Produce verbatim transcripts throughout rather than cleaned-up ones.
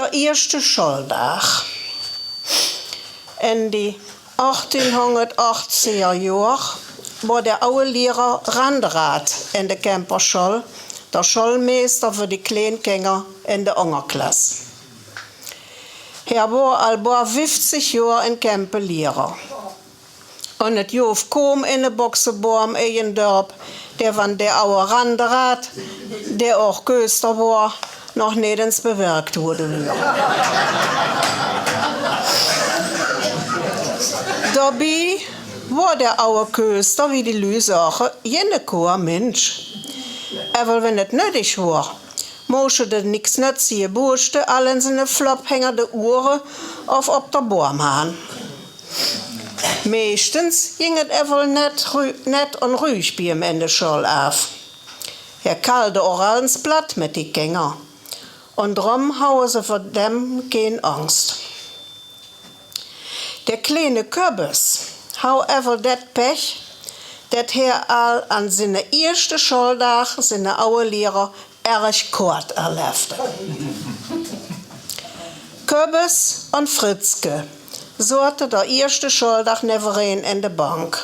D'r ieësjte Sjooldaag. In die achttienhóngerdachtiger Joar woar d'r aue Lieërer Randeraat in de Kemper Sjool, d'r Sjoolmeester veur die kleen Kinger in de Óngerklas. Heer woar al boa vieftig Joar in Kempe Lieërer. Un et joof koom inne Bokseboam in Dörp, d'r van d'r aue Randeraat, d'r ouch Köster woar, noch neet ins bewirkt woar. Doabie woar d'r aue Köster, wie die Lü zage, jinne koa Minsch. Evel wenn et nödig woar, moosje de niksnötzige Boersjte al ins inne Flop hinger de Uare of op d'r Boam han. Meeschtens jing et evel net ru-, net un ruig bie häöm in de Sjool aaf. Heer kalde ouch al ins plat mit die Kinger. Un drum hauwe ze veur däm keen Óngst. D'r kleene Köbbes hauw evel det Pech, det heer al aan zinne ieësjte Sjooldaag zinne aue Lieërer erg koat erlefde. Köbbes un Fritzke zoate d'r ieësjte Sjooldaag nevereen in de Bank.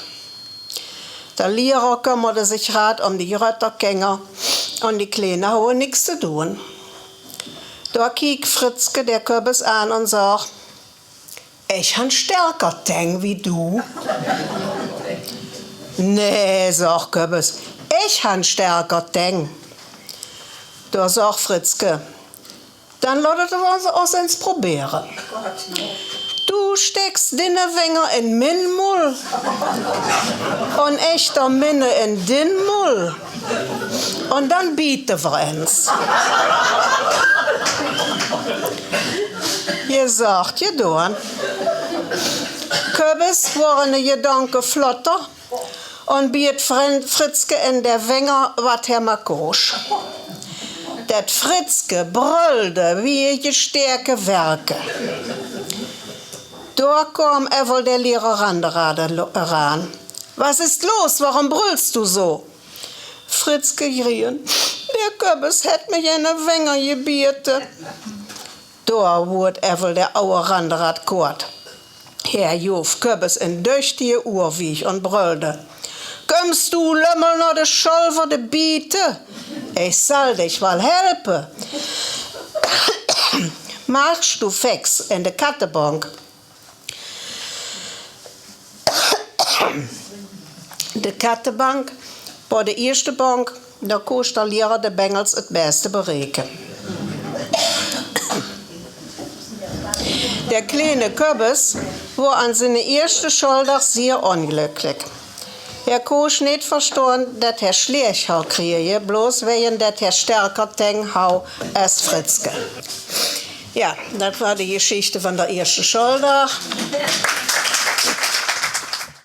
D'r Lieërer kömmerde zich jraad um die jrötter Kinger un die kleene hauwe niks te doon. Doa kiek Fritzke d'r Köbbes aan un zag: "Ich han sterker Teng wie du." "Nae," zag Köbbes, "ich han sterker Teng." Doa zag Fritzke: "Dan loat et os, os ins probere. Du stekjs dinne Winger in min Mul un ich d'r minne in din Mul. Un dan biete ver ins." Jezacht, jedoan. Köbbes woar inne Jedanke flotter un beet Fri-, Fritzke in d'r Winger, wat heer mer koos. Det Fritzke brölde wie e jesterke Werke. Doa koam evel d'r Lieërer Randeraat lo-, eraan. "Was ist los? Warum brüllst du so?" Fritzke jrien: "D'r Köbbes hett mich inne Winger jebiete." Doa woort evel d'r aue Randeraat koat. Heer joof Köbbes en döchtige Oawieg un brölde: "Köms du Lömmel no de Sjool veur de Biete? Ich sall dich wal helpe. Magst du fix in de Kattebank?" De Kattebank woar de ieësjte Bank, doa koos d'r Lieërer de Bengels et beste bereike. D'r kleene Köbbes woar aan zinne ieësjte Sjooldaag zier unjlökklik. Heer koos neet verstoon, det heer sjleech hauw krieje, bloos wegen det heer sterker Teng hauw es Fritzke. Joa, det woar de Jeschichte van d'r ieësjte Sjooldaag.